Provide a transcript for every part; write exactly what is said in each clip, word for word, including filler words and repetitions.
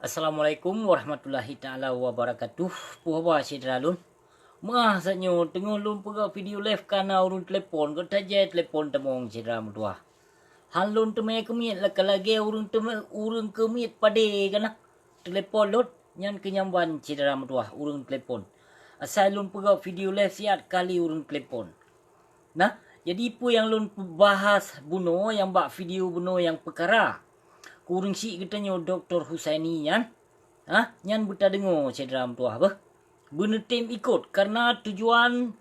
Assalamualaikum warahmatullahi taala wabarakatuh. Puh ba syedara lôn. Meuah saat nyoe teungoh lôn peugah video live kana ureuëng telepon, gata jai telepon tamong syedara meutuah. Han lôn teumé keumiet laka lagée ureuëng teumé ureuëng keumiet padé kana. Telepon lôn nyan keunyamban syedara meutuah ureuëng telepon. Asai lôn peugah video live siat kali ureuëng telepon. Nah, jadi peue nyang lôn bahas bunoe nyang bak video bunoe nyang peukara keu ureuëng syiek geutanyoe Doktor Husaini nyan, ha, nyan beutadeungoe syedara meutuah beuh. Beuneutem ikot karena tujuan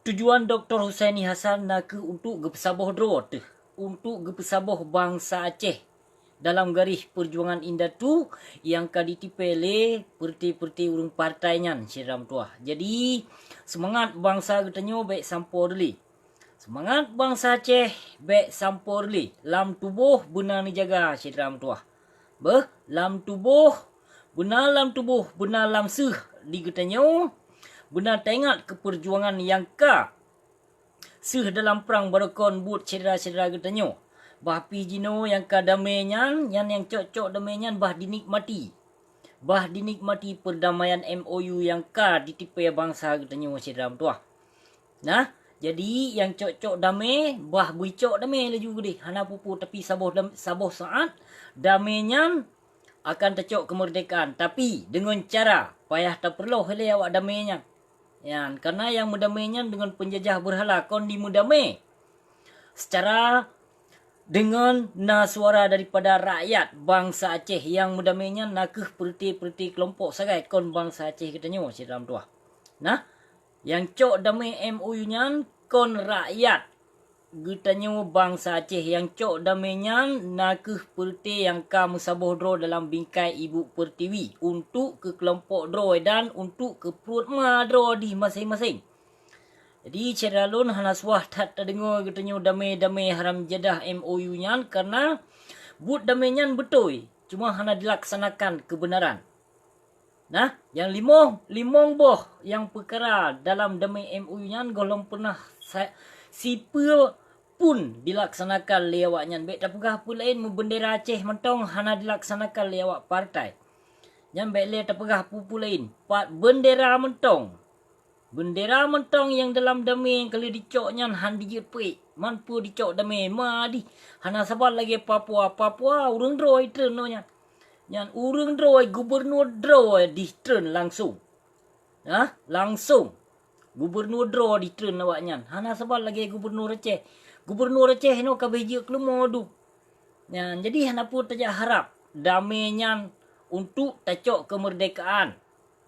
tujuan Doktor Husaini Hasan na kheueh untuk geupeusaboh droe teuh, untuk geupeusaboh bansa Aceh dalam garéh peujuangan indatu nyang ka ditipée lé peureuté-peureuté ureuëng partai nyan syedara meutuah. Jadi, seumangat bansa geutanyoe bék sampoe reulée. Seumangat bansa Aceh bék sampoe reulée lam tuboh beuna neujaga syedara meutuah. Beuh, lam tuboh, beuna lam tuboh, beuna lam seuh di geutanyoe, beuna taingat keu peujuangan nyang ka seuh dalam prang barokon buet syedara-syedara geutanyoe. Bah pih jinoe nyang ka damé nyan, nyan nyang cok-cok damé nyan bah dinikmati. Bah dinikmati peurdamaian M O U nyang ka ditipée bansa geutanyoe syedara meutuah. Nah, jadi nyang cok-cok damé, bah beuicok damé laju geudeh. Hana peue-peue tapi saboh dam-, saboh saát damé nyan akan tacok keumeurdekaan, tapi deungon cara payah tapeurloh lé awak damé nyan. Nyan, karena nyang meudamé nyan deungon peunjajah beurhala kon dimeudamé secara deungon na suara daripada rakyat bansa Aceh. Nyang meudamé nyan na kheueh peureuté-peureuté keulompok sagai kon bansa Aceh geutanyoe syedara meutuah. Nah, nyang cok damé M O U nyan kon rakyat geutanyoe bansa Aceh. Nyang cok damé nyan na kheueh peureuté nyang ka meusaboh droe dalam bingkai ibu peurtiwi untuk keu keulompok droe dan untuk keu pruet ma droe di maséng-maséng. Jadi, syedara lôn hana suah that tadeungoe geutanyoe damé-damé haram jadah M O U nyan karena buet damé nyan beutôi, cuma hana dilaksanakan keubeunaran. Nah, nyang limong, limong boh nyang peukara dalam damé M O U nyan gohlom peunah sa-, sipeue pun dilaksanakan lé awak nyan. Bék tapeugah peue laén, meubeundera Aceh mantong hana dilaksanakan lé awak partai. Nyan bék lé tapeugah peue-peue laén, pat beundera mantong. Beundera mantong nyang dalam damé nyang ka lheueh dicok nyan han dijeuet peuék, man peue dicok damé ma dih. Hana saban lagée Papua, Papua ureuëng droe treun nyan. Nyan ureuëng droe, gubernur droe dih treun langsong. Nah, langsong gubernur droe dih treun awak nyan. Hana saban lagée gubernur Aceh. Gubernur Aceh inoe ka beh jeuet keu leumo dum. Nyan, jadi hana peue tajak harab damé nyan untuk tacok keumeurdekaan.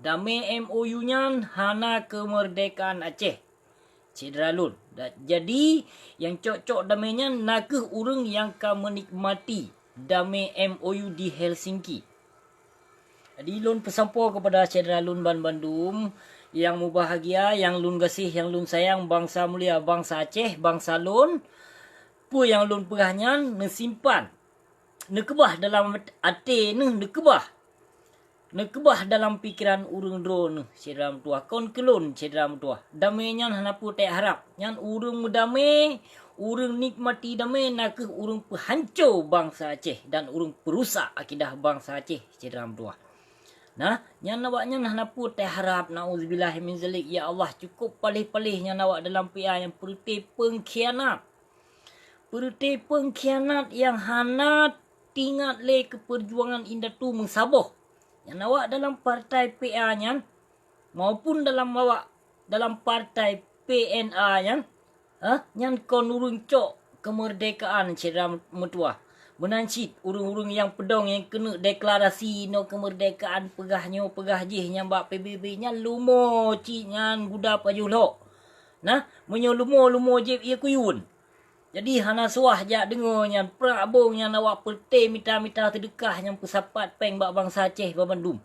Damé M O U nyan hana keumeurdekaan Aceh. Syedara lôn, da-, jadi nyang cok-cok damé nyan na kheueh ureuëng nyang ka meunikmati damé M O U di Helsinki. Jadi lôn peusampoe keupada syedara lôn banbandum nyang mubahgia, nyang lôn gaséh, nyang lôn sayang, bansa mulia, bansa Aceh, bansa lôn. Peue nyang lôn peugah nyan neusimpan, neukeubah dalam até neuh neukeubah. Neukeubah dalam pikeran ureuëng droe neuh, syedara meutuah, kon keu lôn, syedara meutuah. Damé nyan hana peue tajak harab. Nyan ureuëng meudamé, ureuëng nikmati damé na kheueh ureuëng peuhanco bansa Aceh dan ureuëng peurusak akidah bansa Aceh, syedara meutuah. Nah, nyan awak nyan hana peue tajak harab, naudzubillah min zalik. Ya Allah, cukup paléh-paléh nyan awak dalam P A nyang peureuté peungkhianat. Peureuté peungkhianat nyang hana teuingat lé keu peujuangan indatu meusaboh. Nyan awak dalam partai P A nyan, maupun dalam awak dalam partai P N A nyan, ha, nyan kon ureuëng cok keumeurdekaan syedara meutuah. Meunan cit ureuëng-ureuëng nyang peudong nyang keuneuk deklarasi inoe keumeurdekaan peugah nyoe peugah jih nyang bak P B B nyan lumo cit nyan guda pajoh lhok. Nah, meunyoe lumo-lumo jieb ié kuyun. Jadi hana suah jak deungoe nyan, prabong nyan awak peureuté mita-mita seudeukah nyang peusapat péng bak bansa Aceh banmandum.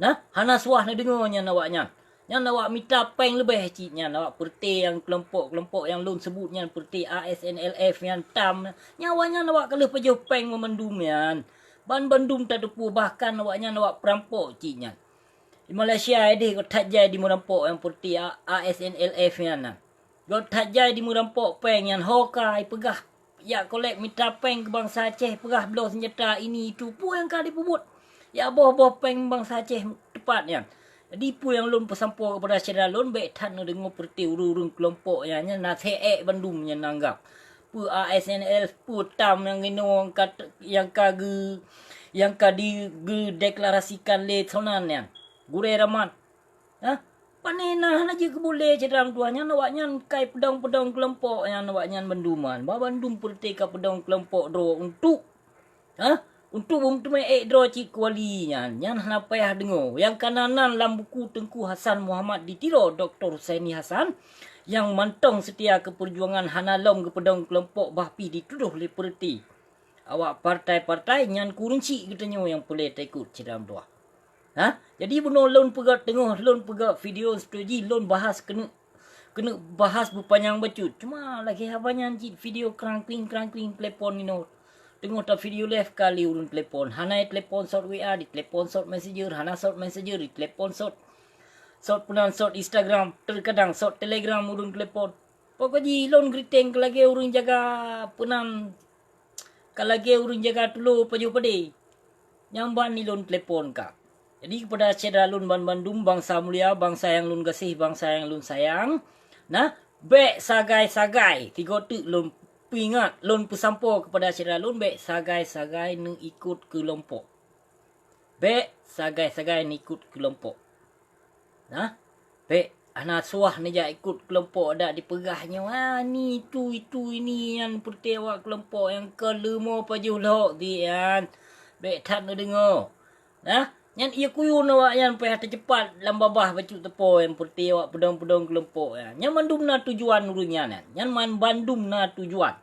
Nah, hana suah neudeungoe nyan awak nyan. Nyan awak mita péng leubeh cit nyan, awak peureuté nyang keulompok-keulompok nyang lôn seubut nyan, peureuté A S N L F nyan, tam nyan. Nyan awak nyan awak ka lheueh pajoh péng banmandum nyan. Banmandum tateupeue, bahkan awak nyan awak peurampok cit nyan. Di Malaysia ideh gét that jai di meurampok nyang peureuté A S N L F nyan na. Gét that jai di meurampok péng nyan, ho ka ipeugah jak kolek mita péng keu bansa Aceh, peugah bloe seunjata ini itu, peue nyang ka dipeubuet. Ya boh-boh péng bansa Aceh teupat nyan. Jadi peue nyang lôn peusampoe keupada syedara lôn, bék that neudeungoe peureuté ureuëng-ureuëng keulompok nyan, nyan na seuék bandum nyan anggab. Peue A S N L, peue tam nyang inoe nyang ka, nyang ka geu-, nyang ka di-, geudeklarasikan lé Sonan nyan. Gurée Raman. Hah? Pane na hana jeuet keu bulée syedara meutuah nyan, awaknyan kai peudong-peudong keulompok nyan awaknyan bandum nyan. Ba bandum peureuté ka peudong keulompok droe untuk, hah? Untuk beumeuteumé ék droe cit keu wali nyan, nyan hana payah deungoe. Nyang ka na nan lam buku Teungku Hasan Muhammad di Tiro, Doktor Husaini Hasan, nyang mantong seutia keu peujuangan hana lom geupeudong keulompok bah pih jitudôh lé peureuté awak partai-partai nyan kureueng cit geutanyoe nyang peureulée taikot syedara meutuah. Hah? Jadi bunoe lôn peugah teungoh, lôn peugah video studi, lôn bahas keuneuk, keuneuk bahas beupanyang bacut. Cuma lagée haba nyan cit video krang-kring, krang-kring telepon inoe. Teungoh ta video live kali ureuëng telepon. Hana telepon sot W A, ditelepon sot Messenger, hana sot Messenger, ditelepon sot, sot peunan sot Instagram, terkadang sot Telegram ureuëng telepon. Pokok jih lôn geuriteng keu lagée ureuëng jaga peunan, ka lagée ureuëng jaga tulo pajoh padé. Nyang ban ni lôn telepon ka. Jadi keupada syedara lôn banmandum bansa mulia, bansa nyang lôn gaséh, bansa nyang lôn sayang, nah, bék sagai-sagai, tigo teuk lôn peuingat, lôn peusampoe keupada syedara lôn, bék sagai-sagai neuikot keulompok. Bék sagai-sagai neuikot keulompok. Nah, bék hana suah neujak ikot keulompok dak dipeugah nyoe, "Ah, ni itu, itu, ini nyan peureuté awak keulompok nyang ka leumo pajoh lhok di nyan." Bék that neudeungoe. Nah, nyan ié kuyun awaknyan payah teuceupat lam babah bacut teupôi nyang peureuté awak peudong-peudong keulompok nyan. Nyan mandum na tujuan ureuëng nyan, nyan man bandum na tujuan.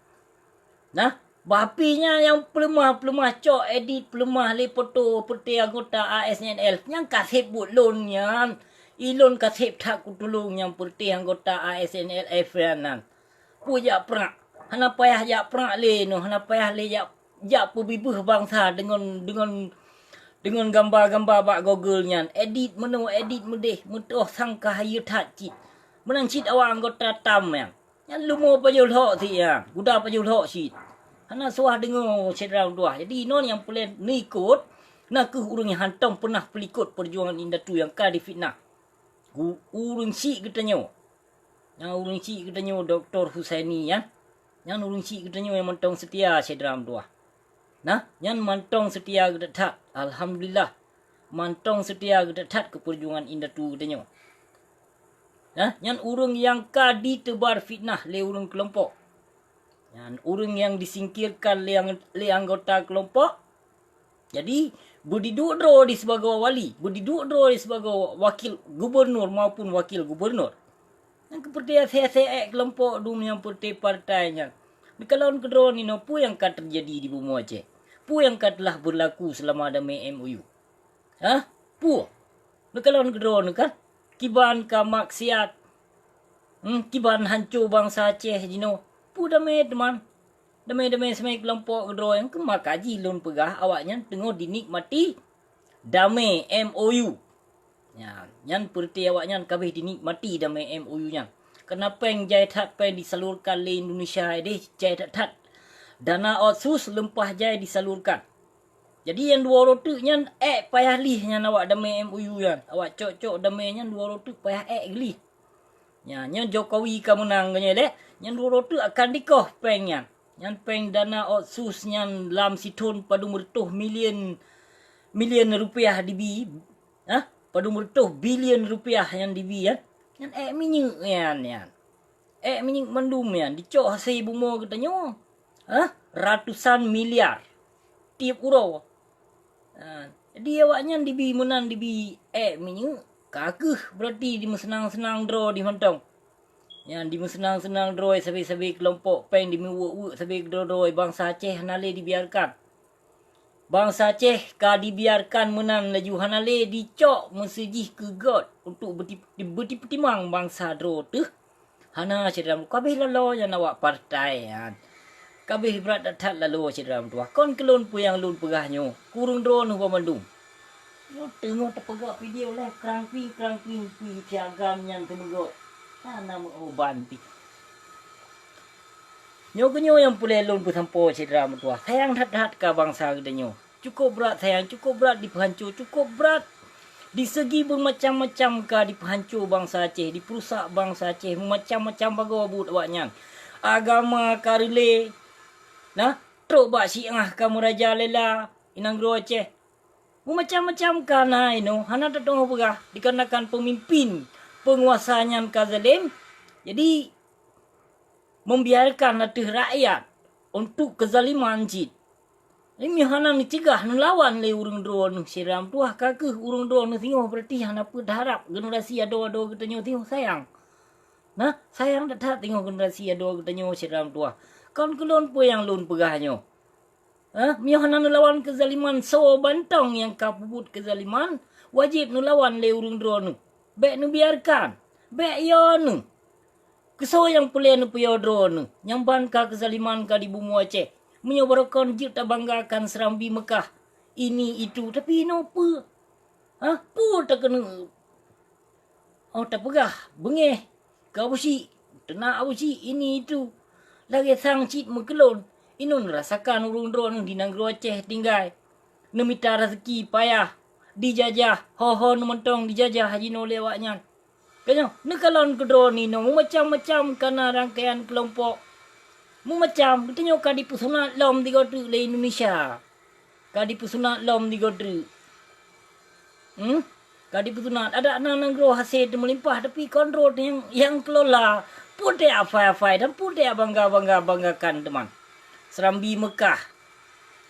Nah, bah pih nyan nyang peuleumah-peuleumah cok edit peuleumah lé foto peureuté anggota A S N L nyang ka seb buet lôn nyan. Ilôn ka seb that kutulông nyang peureuté anggota A S N L F nyan. Peue jak prak? Hana payah jak prak lé noh, hana payah lé jak, jak peubibeuh bansa deungon, deungon, deungon gamba-gamba bak Google nyan. Edit meunoe, edit meudeh, meutoh sang ka hayeu that cit. Meunan cit awak anggota tam nyan. Nyan leumo pajoh lhok sit nyan, guda pajoh lhok sit. Hana suah deungoe syedara meutuah. Jadi, inoe nyang peureulée neuikot, na kheueh ureuëng nyang hántom peunah peulikot peujuangan indatu nyang ka difitnah. Gu-, ureuëng syiek geutanyoe. Nyang ureuëng syiek geutanyoe Doktor Husaini nyan. Nyan ureuëng syiek geutanyoe nyang mantong seutia syedara meutuah. Nah, nyan mantong seutia geutat-that. Alhamdulillah. Mantong seutia geutat-that keu peujuangan indatu geutanyoe. Nah, nyan ureuëng nyang ka diteubar fitnah lé ureuëng keulompok. Nyan ureuëng nyang disingkirkan lé ang-, lé anggota keulompok. Jadi, beudiduek droe di sibagoe wali, beudiduek droe di sibagoe wakil gubernur maupun wakil gubernur. Nyang keupeureuté asée-asée ék keulompok dum nyang peureuté partai nyan. Neukalon keudroe ninoe peue nyang ka teujadi di bumoe Aceh? Peue nyang ka teulah beurlaku seulama damé M O U? Hah? Peue? Neukalon keudroe neuh kan? Kiban ka maksiat. Hmm, kiban hanco bansa Aceh jinoe. Peue damé teuma? Damé-damé seumai keulompok keudroe nyang keumaka jih lôn peugah awaknyan teungoh dinikmati damé M O U. Nyan, nyan peureuté awaknyan kabéh dinikmati damé M O U nyan. Keuna péng jai that péng disalurkan lé Indonesia, éh deh, jai that-that. Dana otsus leumpah jai disalurkan. Jadi nyang dua uroe teuk nyan ék payah lih nyan awak damé M O U nyan. Awak cok-cok damé nyan dua uroe teuk payah ék lih. Nyan, nyan Jokowi ka meunang geuh nyan lé. Nyan dua uroe teuk akan dikoh péng nyan. Nyan péng dana otsus nyan lam sithon padum reutôh milion, milion rupiah dibi. Hah? Padum reutôh bilion rupiah nyan dibi nyan. Nyan ék minyeuk nyan, nyan. Ék minyeuk mandum nyan dicok hase bumoe geutanyoe. Hah? Ratusan miliar tiep uroe. Ha, jadi awaknyan dibi meunan dibi ék minyeuk, ka kheueh beurati dimeuseunang-seunang droe di mantong. Nyan dimeuseunang-seunang droe sabe-sabe keulompok péng dimeuweuek-weuek sabe droe-droe bansa Aceh hana lé dibiarkan. Bansa Aceh ka dibiarkan meunan laju hana lé dicok meuseujih keu göt untuk beuti-, beutipeutimang bansa droe teuh. Hana sidroe kabéh laloe nyan awak partai nyan. Kabéh brat that-that laloe syedara meutuah. Kon keu lôn peue nyang lôn peugah nyoe, kureueng droeneuh banmandum. Nyoe teungoh tapeugah video lé krang-kring, krang-kring, pih si agam nyan teumeugot. Hana meuuban pih. Nyoe keuh nyoe nyang peureulée lôn peusampoe syedara meutuah. Sayang that-that ka bansa geutanyoe. Cukup brat sayang, cukup brat dipeuhanco, cukup brat. Di segi beumacam-macam ka dipeuhanco bansa Aceh, dipeurusak bansa Aceh, meumacam-macam bagoe buet awaknyan. Agama ka reulée, nah, trok bak Syiah ka meurajalela i nanggroe Aceh. Meumacam-macam ka na inoe, hana tatu'oh peugah, dikarenakan peumimpin peunguasa nyan ka zalem. Jadi, membiarkan ateueh rakyat untuk keuzaliman cit. Meunyoe hana neuceugah, neulawan lé ureuëng droeneuh, syedara meutuwah, ka kheueh ureuëng droeneuh singoh, berarti hana peue teuharab generasi adoe-adoe geutanyoe singoh sayang. Nah, sayang that-that singoh generasi adoe geutanyoe, syedara meutuwah. Kon keu lôn peue nyang lôn peugah nyoe. Hah? Meunyoe hana neulawan keuzaliman soe mantong nyang ka peubuet keuzaliman, wajéb neulawan lé ureuëng droeneuh. Bék neubiarkan, bék yo neuh. Keusoe nyang peureulée neupeuyo droeneuh, nyang ban ka keuzaliman ka di bumoe Aceh. Meunyoe barokon jeuet tabanggakan Serambi Meukah, ini itu, tapi inoe peue? Hah? Peue takeuneuk? Oh, tapeugah, beungéh keu Abusyik, teunak Abusyik, ini itu. Lagée sang cit meukeulon, inoe neurasakan ureuëng droeneuh di nanggroe Aceh tinggai. Neumita raseuki payah, dijajah, ho-ho neumantong dijajah jinoe lé awaknyan. Keunyoe neukalon keudroe ninoe meumacam-macam ka na rangkaian keulompok. Meumacam, geutanyoe ka dipeusunat lom sigoe treuk lé Indonesia. Ka dipeusunat lom sigoe treuk. Hmm? Ka dipeusunat. Adak na nanggroe hase teumeulimpah, tapi kon droe nyang, nyang keulola. Peue teuh afai-afai dan peue teuh bangga-bangga banggakan teuma. Serambi Meukah.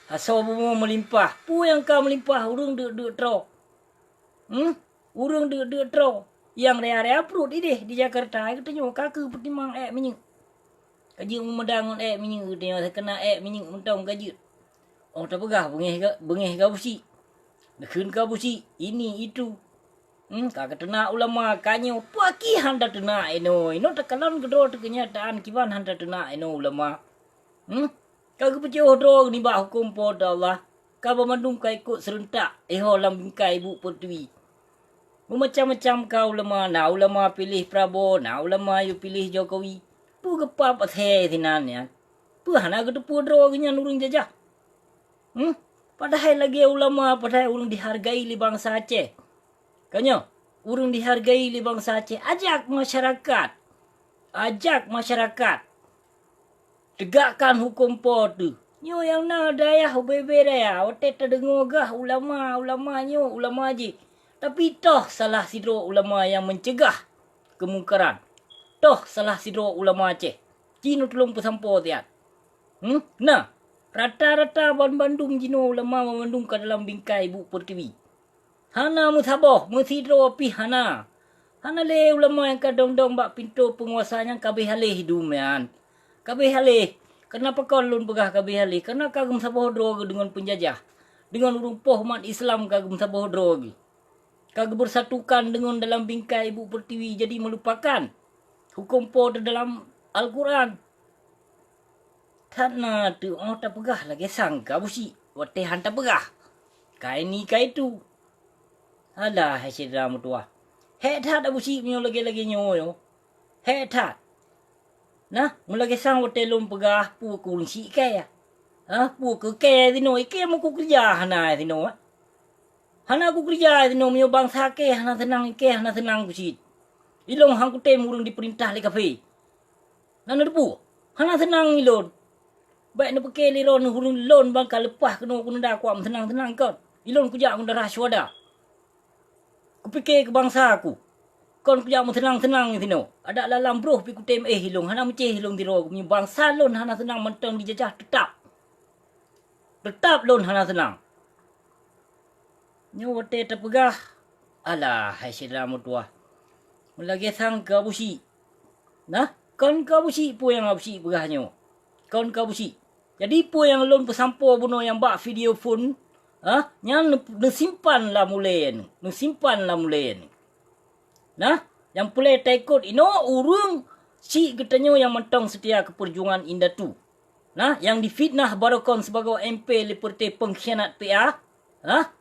Asoe bumoe meulimpah. Peue nyang ka meulimpah, ureuëng deuk-deuk troe. Hmm? Ureuëng deuk-deuk troe nyang raya-raya pruet ideh di Jakarta, geutanyoe ka kheueh peutimang ék minyeuk. Ka jeuet meumada ngon ék minyeuk geutanyoe, keunan ék minyeuk mantong ka jeuet. Oh, tapeugah beungéh keu, beungéh keu Abusyik. Neukheun keu Abusyik, ini itu. Hmm, ka geuteunak ulama, ka nyoe, peue aki hana teunak inoe. Inoe takalon keudroe teuh keunyataan kiban hana teunak inoe ulama. Hmm? Ka geupeujiôh droe nibak huköm Po teu Allah. Ka banmandum ka ikot seureuntak iho lam bingkai buet peureuteuwi. Meumacam-macam ka ulama, na ulama piléh Prabowo, na ulama yue piléh Jokowi. Peue geupap asai sinan nyan? Peue hana geuteupeue droe geuh nyan ureuëng jajah? Hmm? Padahai lagée ulama, padahai ureuëng dihargai lé bansa Aceh. Ka nyoe, ureuëng dihargai lé bansa Aceh, ajak masyarakat. Ajak masyarakat. Tegakkan huköm Po teuh. Nyoe nyang na dayah ubé-bé dayah, watée tadeungoe gah ulama, ulama nyoe, ulama jih. Tapi toh salah sidroe ulama nyang meucegah keumungkaran. Toh salah sidroe ulama Aceh. Ci neutulông peusampoe siat. Hmm? Nah, rata-rata banmandum jinoe ulama banmandum ka dalam bingkai buet peureuteuwi. Hana meusaboh, meusidroe pih hana. Hana lé ulama nyang ka dong-dong bak pintoe peunguasa nyang ka abéh aléh dum nyan. Ka abéh aléh. Keureuna pakon lôn peugah ka abéh aléh? Keureuna ka geumeusaboh droe geuh deungon peunjajah. Deungon ureuëng poh umat Islam ka geumeusaboh droe geuh. Ka geubeusatukan deungon dalam bingkai buet peureuteuwi jadi meulupakan huköm Po teuh dalam Al-Quran. That na teuh óh tapeugah lagée sang keu Abusyik, watée han tapeugah. Ka ini ka itu. Alah, hai syedara meutuwah. Hék that Abusyik meunyoe lagée-lagée nyoe. Hék that. Nah, meulagée sang watée lôn peugah peue keu ureuëng syiek kée. Hah, peue keu kée sinoe, ikée meukeureuja hana sinoe. Hana kukeureuja sinoe meunyoe bansa kée hana seunang, ikée hana seunang keucit. Ilôn han kutem ureuëng dipeurintah lé kafé. Na neuteupeue? Hana seunang ilôn. Bék neupike lé droeneuh ureuëng lôn ban ka leupah keunoe keuneunda kuat meuseunang-seunang kon. Ilôn kujak ngon darah syuhada. Kupike keu bansa ku. Kon kujak meuseunang-seunang sinoe. Adak lam broh pih kutem éh ilôn, hana meucéh ilôn sidroe. Meunyoe bansa lôn hana seunang mantong dijajah, teutap. Teutap lôn hana seunang. Nyoe watée tapeugah, alah, hai syedara meutuwah. Meulagée sang keu Abusyik. Nah, kon keu Abusyik peue nyang Abusyik peugah nyoe. Kon keu Abusyik. Jadi peue nyang lôn peusampoe bunoe nyang bak video phon, ha, nyan neu-, neusimpan lam ulée nyoe, neusimpan lam ulée nyoe. Nah, nyang peureulée taikot inoe ureuëng syiek geutanyoe nyang mantong seutia keu peujuangan indatu. Nah, nyang difitnah barokon sibagoe M P lé peureuté peungkhianat P A, nah,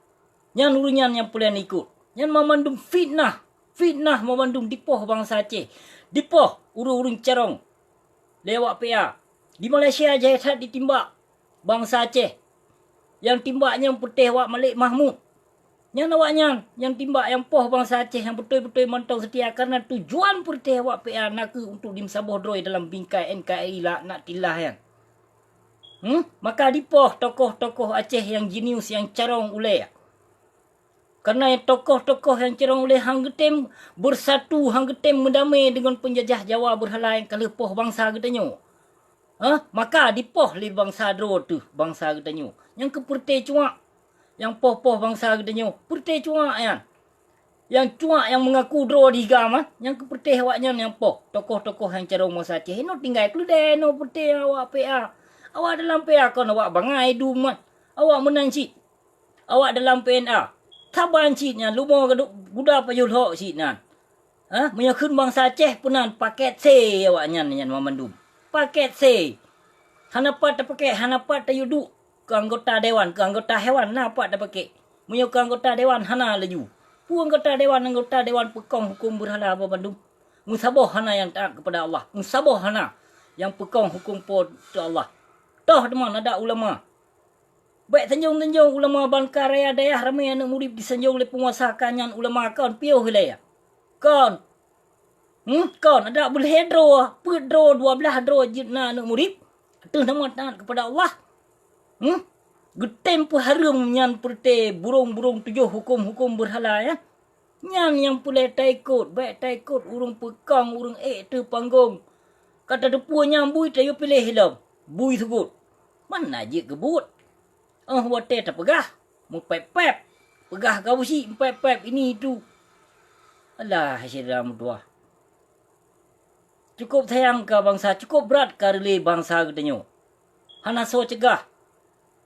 nyan ureuëng nyan nyang peureulée neuikot. Nyan mamandum fitnah, fitnah mamandum dipoh bansa Aceh, dipoh ureuëng-ureuëng carông lé awak P A. Di Malaysia jai that ditimbak bansa Aceh. Nyang timbak nyan peureuteh awak Malik Mahmud. Nyan awaknyan nyang timbak nyang poh bansa Aceh nyang beutôi-beutôi mantong seutia, kareuna tujuan peureuteh awak P A na kheueh untuk dimeusaboh droe dalam bingkai N K R I laknatillah nyan. Hmm? Maka dipoh tokoh-tokoh Aceh nyang jenius, nyang carông ulée. Kareuna tokoh-tokoh nyang carông ulée han geutem beusatu, han geutem meudamé deungon peunjajah Jawa beurhala nyang ka lheueh poh bansa geutanyoe. Hah? Maka dipoh lé bansa droe teuh bansa geutanyoe. Nyang keu peureuteh cuak, nyang poh-poh bansa geutanyoe, peureuteh cuak nyan. Nyang cuak nyang meungaku droe di agama, nyang keu peureuteh awaknyan nyang poh, tokoh-tokoh nyang carông bansa Aceh. Inoe tinggai keuleude, inoe peureuteh awak P A. Awak dalam P A kon awak bangai dum man. Awak meunan cit. Awak dalam P N A. Saban cit nyan, lumoe gadôk guda pajoh lhok cit nan. Ha? Meunyoe kheun bansa Aceh peunan paket C awaknyan nyan mandum. Paket C. Hana pat tapakek, hana pat tayue duek keu anggota dewan, keu anggota dewan na pat tapakek. Meunyoe keu anggota dewan hana laju. Peue anggota dewan, anggota dewan peukong huköm beurhala bandum. Meusaboh hana nyang taat keupada Allah. Meusaboh hana nyang peukong huköm Po teu Allah. Toh teuma na dak ulama. Bék sanjong-sanjong ulama ban ka raya dayah ramé aneuk murit disanjong lé peunguasa, ka nyan ulama kon piôh ilée. Kon. Hmm, kon, adak beulhée droe, peuet droe, dua blaih droe jeuet na aneuk murit. Ateueh nama taat keupada Allah. Hmm? Geutem peuhareuem nyan peureuteh burông-burông tujoh huköm-huköm beurhala, ya. Nyan nyang peureulée taikot, bék taikot ureuëng peukong, ureuëng ék teuh panggong. Ka tateupeue nyang bui tayue piléh lom, bui seugot. Mana jeuet keu buet? Óh watée tapeugah, meupép-pép. Peugah ka beusi meupép-pép ini itu. Alah, syedara meutuwah. Cukôp sayang ka bansa, cukôp brat ka reulée bansa geutanyoe. Hana soe cegah.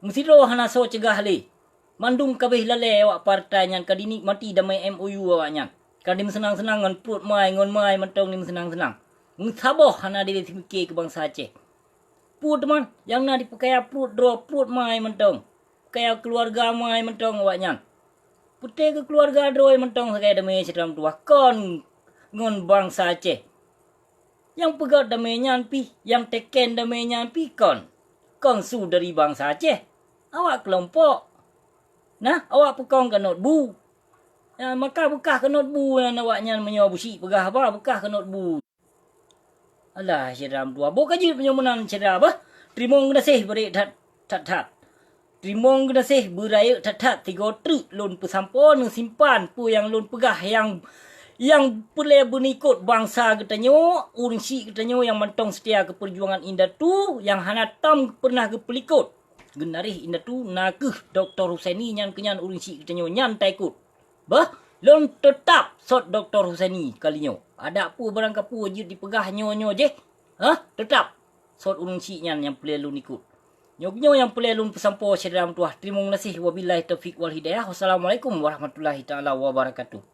Meusidroe hana soe cegah lé. Mandum kabeh lalée awak partai nyan ka dinikmati damé M O U awaknyan. Ka dimeuseunang-seunang ngon pruet mai, ngon mai mantong dimeuseunang-seunang. Meusaboh hana dilée seumiké keu bansa Aceh. Peue teuma nyang na dipeukaya pruet droe, pruet mai mantong. Peukaya keuluwarga mai mantong awaknyan. Peuté keu keuluwarga droe mantong sagai damé syedara meutuwah kon ngon bansa Aceh. Nyang peugét damé nyan pih, nyang teken damé nyan pih kon, kon su dari bansa Aceh. Awak keulompok. Nah, awak peukong keunot bu. Nah, maka beukah keunot bu nyan awaknyan meunyoe beusi peugah haba beukah keunot bu. Alah, syedara meutuwah, boh ka jeuet meunyoe meunan syedara bah. Teurimong geunaséh beurék that, that-that. Teurimong geunaséh beurayeuk that-that, sigoe treuk lôn peusampoe neusimpan peue nyang lôn peugah nyang, nyang peureulée beunikot bansa geutanyoe, ureuëng syiek geutanyoe nyang mantong seutia keu peujuangan indatu nyang hana tom peureunah geupeulikot. Geunaréh indatu na kheueh Dokto Husaini nyan keuh nyan ureuëng syiek geutanyoe nyan taikot. Bah, lôn teutab sot Dokto Husaini kali nyoe. Adak peue barang kapeue jeuet dipeugah nyoe-nyoe jeh. Hah? Teutab sot ureuëng syiek nyan nyang peureulée lôn ikot. Nyoe nyoe nyang peureulée lôn peusampoe syedara meutuwah. Teurimong geunaséh, wabillahi taufiq wal hidayah. Wassalamualaikum warahmatullahi taala wabarakatuh.